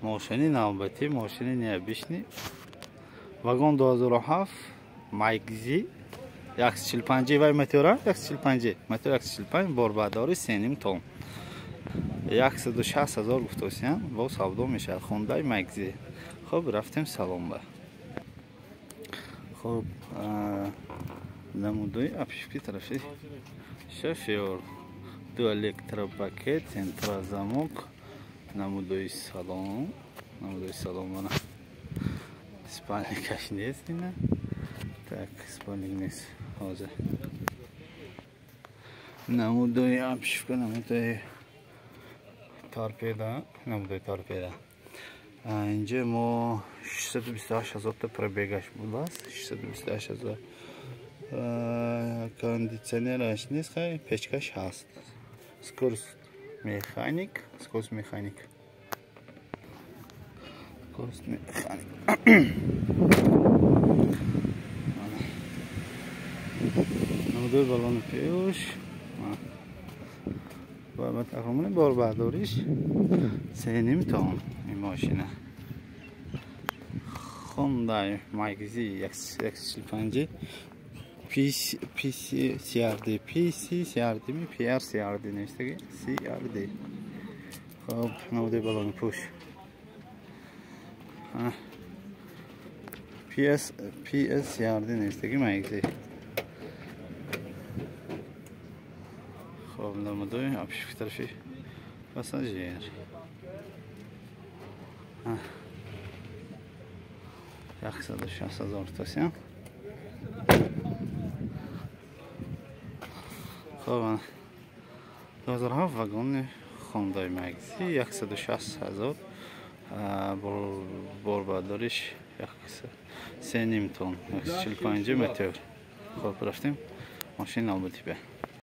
Мошини навбатӣ, мошини необычный. Вагон 2007 Майкзи 145 вай мотора, 145 мотор 145 борбардори 3.5 тонн. 160 ҳазор гуфтосиян, бо савдо мешавад. Хондай Майкзи. Хуб, рафтем салон ба. Хуб, намудои обшивки тарафи шофёр. Ду электропакет, центрозамок, намудои салон, намудои салон мана. Спальникаш нест ина. Так, спальник нест. Ҳозир. Намудои обшивка, намудои торпеда, намудои торпеда. Инҷа мо 628 ҳазор та пробегаш будааст, 628 ҳазор. Кондитсионераш нест, хай печкаш ҳаст. Скорость механик, скорость механик. Скорость механик. Намудои балони пеш. Барбатахомони борбардориш 3.5 тонн ин мошина. Хондай Майкзи 145 PC CRD PC CRD ми PR CRD навиштаги CRD. Хоб, намудои балони пӯш. PS PS CRD навиштаги Майкзи. Хоб, намудои обшивки тарафи пассажир. 160 ҳазор тосиян. Хоб, 2007 вагони Хондай Майкзи 160 ҳазор, борбардориш 3.5 тонн, 145 метр. Хоб, рафтем мошини навбатӣ ба.